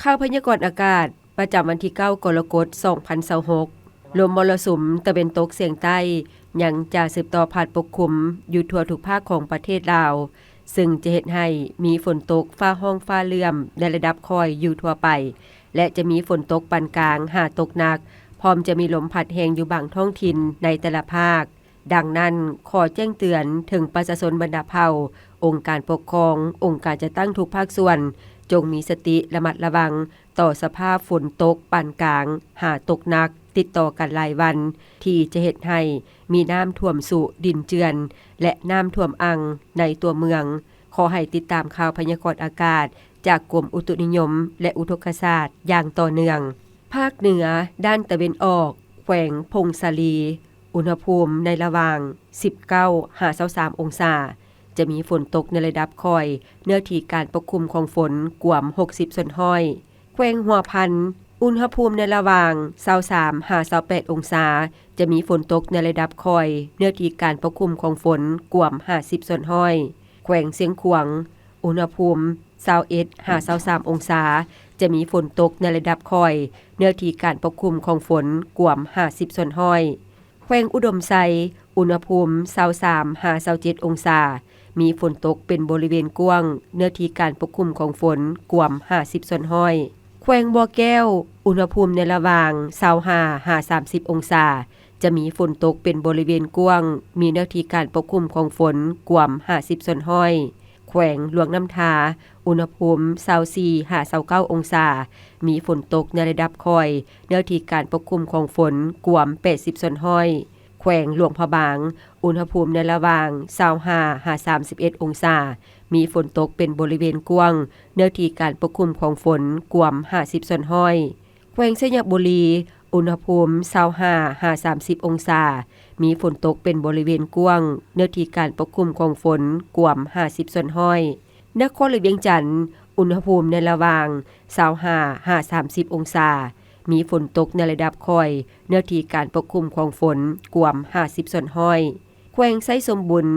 ຂ່າວພະຍາກອນອາກາດ ປະຈຳວັນທີເກົ້າ ກໍລະກົດ ສອງພັນຊາວຫົກ. ລົມມໍລະສຸມຕາເວັນຕົກສຽງໃຕ້ ຍັງຈະສືບຕໍ່ພັດປົກຄຸມຢູ່ທົ່ວທຸກພາກຂອງປະເທດລາວ, ເຊິ່ງຈະເຮັດໃຫ້ມີຝົນຕົກຟ້າຮ້ອງຟ້າເຫຼື້ອມໃນລະດັບຄ່ອຍຢູ່ທົ່ວໄປ ແລະ ຈະມີຝົນຕົກປານກາງຫາຕົກໜັກ, ພ້ອມຈະມີລົມພັດແຮງຢູ່ບາງທ້ອງຖິ່ນໃນແຕ່ລະພາກ. ດັ່ງນັ້ນ, ຂໍແຈ້ງເຕືອນເຖິງປະຊາຊົນບັນດາເຜົ່າ, ອົງການປົກຄອງ, ອົງການຈັດຕັ້ງທຸກພາກສ່ວນ, ຈົ່ງມີສະຕິລະມັດລະວັງຕໍ່ສະພາບຝົນຕົກປານກາງຫາຕົກໜັກ ຕິດຕໍ່ກັນຫຼາຍວັນ, ທີ່ຈະເຮັດໃຫ້ມີນ້ຳຖ້ວມຊຸດິນເຈື່ອນ ແລະ ນ້ຳຖ້ວມອັ່ງໃນຕົວເມືອງ. ຂໍໃຫ້ຕິດຕາມຂ່າວພະຍາກອນອາກາດຈາກກົມອຸຕຸນິຍົມ ແລະ ອຸທົກກະສາດຢ່າງຕໍ່ເນື່ອງ. ພາກເໜືອດ້ານຕາເວັນອອກ, ແຂວງຜົ້ງສາລີ, ອຸນຫະພູມໃນລະຫວ່າງ ສິບເກົ້າ ຫາ ຊາວສາມ ອົງສາ, ຈະມີຝົນຕົກໃນລະດັບຄ່ອຍ, ເນື້ອທີ່ການປົກຄຸມຂອງຝົນກວມ ຫົກສິບສ່ວນຮ້ອຍ. ແຂວງຫົວພັນ, ອຸນຫະພູມໃນລະຫວ່າງ ຊາວສາມ ຫາ ຊາວແປດ ອົງສາ, ຈະມີຝົນຕົກໃນລະດັບຄ່ອຍ, ເນື້ອທີ່ການປົກຄຸມຂອງຝົນກວມ ຫ້າສິບສ່ວນຮ້ອຍ. ແຂວງຊຽງຂວາງ, ອຸນຫະພູມ ຊາວເອັດ ຫາ ຊາວສາມ ອົງສາ, ຈະມີຝົນຕົກໃນລະດັບຄ່ອຍ, ເນື້ອທີ່ການປົກຄຸມຂອງຝົນກວມ ຫ້າສິບສ່ວນຮ້ອຍ. ແຂວງອຸດົມໄຊ, ອຸນຫະພູມ ຊາວສາມ ຫາ ຊາວເຈັດ ອົງສາ, ມີຝົນຕົກເປັນບໍລິເວນກວ້າງ, ເນື້ອທີ່ການປົກຄຸມຂອງຝົນກວມ ຫ້າສິບສ່ວນຮ້ອຍ. ແຂວງບໍ່ແກ້ວ, ອຸນຫະພູມໃນລະຫວ່າງ ຊາວຫ້າ ຫາ ສາມສິບ ອົງສາ, ຈະມີຝົນຕົກເປັນບໍລິເວນກວ້າງ, ມີເນື້ອທີ່ການປົກຄຸມຂອງຝົນກວມ ຫ້າສິບສ່ວນຮ້ອຍ. ແຂວງຫຼວງນ້ຳທາ, ອຸນຫະພູມ ຊາວສີ່ ຫາ ຊາວເກົ້າ ອົງສາ, ມີຝົນຕົກໃນລະດັບຄ່ອຍ, ເນື້ອທີ່ການປົກຄຸມຂອງຝົນກວມ ແປດສິບສ່ວນຮ້ອຍ. ແຂວງຫຼວງພະບາງ, ອຸນຫະພູມໃນລະຫວ່າງ ຊາວຫ້າ ຫາ ສາມສິບເອັດ ອົງສາ, ມີຝົນຕົກເປັນບໍລິເວນກວ້າງ, ເນື້ອທີ່ການປົກຄຸມຂອງຝົນກວມ ຫ້າສິບສ່ວນຮ້ອຍ. ແຂວງໄຊຍະບູລີ, ອຸນຫະພູມ ຊາວຫ້າ ຫາ ສາມສິບ ອົງສາ, ມີຝົນຕົກເປັນບໍລິເວນກວ້າງ, ເນື້ອທີ່ການປົກຄຸມຂອງຝົນກວມ ຫ້າສິບສ່ວນຮ້ອຍ. ນະຄອນຫຼວງວຽງຈັນ, ອຸນຫະພູມໃນລະຫວ່າງ ຊາວຫ້າ ຫາ ສາມສິບ ອົງສາ, ມີຝົນຕົກໃນລະດັບຄ່ອຍ, ເນື້ອທີ່ການປົກຄຸມຂອງຝົນກວມ ຫ້າສິບສ່ວນຮ້ອຍ. ແຂວງໄຊສົມບູນ,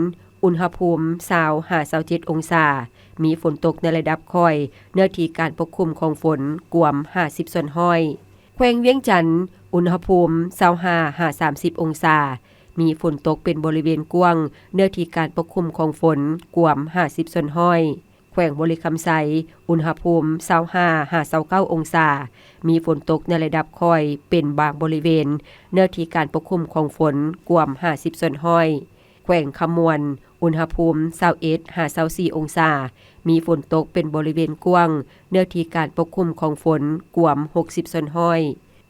ອຸນຫະພູມ ຊາວ ຫາ ຊາວເຈັດ ອົງສາ, ມີຝົນຕົກໃນລະດັບຄ່ອຍ, ເນື້ອທີ່ການປົກຄຸມຂອງຝົນກວມ ຫ້າສິບສ່ວນຮ້ອຍ. ແຂວງວຽງຈັນ, ອຸນຫະພູມ ຊາວຫ້າ ຫາ ສາມສິບ ອົງສາ, ມີຝົນຕົກເປັນບໍລິເວນກວ້າງ, ເນື້ອທີ່ການປົກຄຸມຂອງຝົນກວມ ຫ້າສິບສ່ວນຮ້ອຍ. ແຂວງບໍລິຄຳໄຊ, ອຸນຫະພູມ ຊາວຫ້າ ຫາ ຊາວເກົ້າ ອົງສາ, ມີຝົນຕົກໃນລະດັບຄ່ອຍເປັນບາງບໍລິເວນ, ເນື້ອທີ່ການປົກຄຸມຂອງຝົນກວມ ຫ້າສິບສ່ວນຮ້ອຍ. ແຂວງຄຳມ່ວນ, ອຸນຫະພູມ ຊາວເອັດ ຫາ ຊາວສີ່ ອົງສາ, ມີຝົນຕົກເປັນບໍລິເວນກວ້າງ, ເນື້ອທີ່ການປົກຄຸມຂອງຝົນກວມ ຫົກສິບສ່ວນຮ້ອຍ.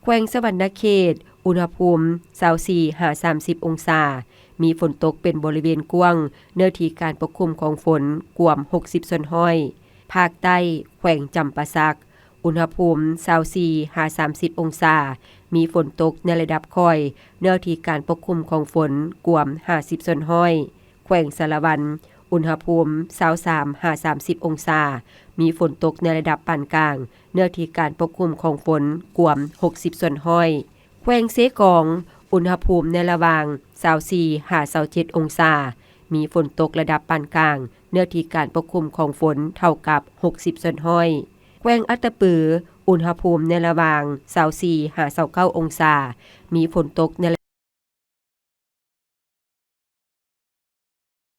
ແຂວງສະຫວັນນະເຂດ, ອຸນຫະພູມ ຊາວສີ່ ຫາ ສາມສິບ ອົງສາ, ມີຝົນຕົກເປັນບໍລິເວນກວ້າງ, ເນື້ອທີ່ການປົກຄຸມຂອງຝົນກວມ ຫົກສິບສ່ວນຮ້ອຍ. ພາກໃຕ້, ແຂວງຈຳປາສັກ, ອຸນຫະພູມ ຊາວສີ່ ຫາ ສາມສິບ ອົງສາ, ມີຝົນຕົກໃນລະດັບຄ່ອຍ, ເນື້ອທີ່ການປົກຄຸມຂອງຝົນກວມ ຫ້າສິບສ່ວນຮ້ອຍ. ແຂວງສາລະວັນ, ອຸນຫະພູມ ຊາວສາມ ຫາ ສາມສິບ ອົງສາ, ມີຝົນຕົກໃນລະດັບປານກາງ, ເນື້ອທີ່ການປົກຄຸມຂອງຝົນກວມ ຫົກສິບສ່ວນຮ້ອຍ. ແຂວງເຊກອງ, ອຸນຫະພູມໃນລະຫວ່າງ ຊາວສີ່ ຫາ ຊາວເຈັດ ອົງສາ, ມີຝົນຕົກລະດັບປານກາງ, ເນື້ອທີ່ການປົກຄຸມຂອງຝົນເທົ່າກັບ ຫົກສິບສ່ວນຮ້ອຍ. ແຂວງອັດຕະປື, ອຸນຫະພູມໃນລະຫວ່າງ ຊາວສີ່ ຫາ ຊາວເກົ້າ ອົງສາ, ມີຝົນຕົກໃນ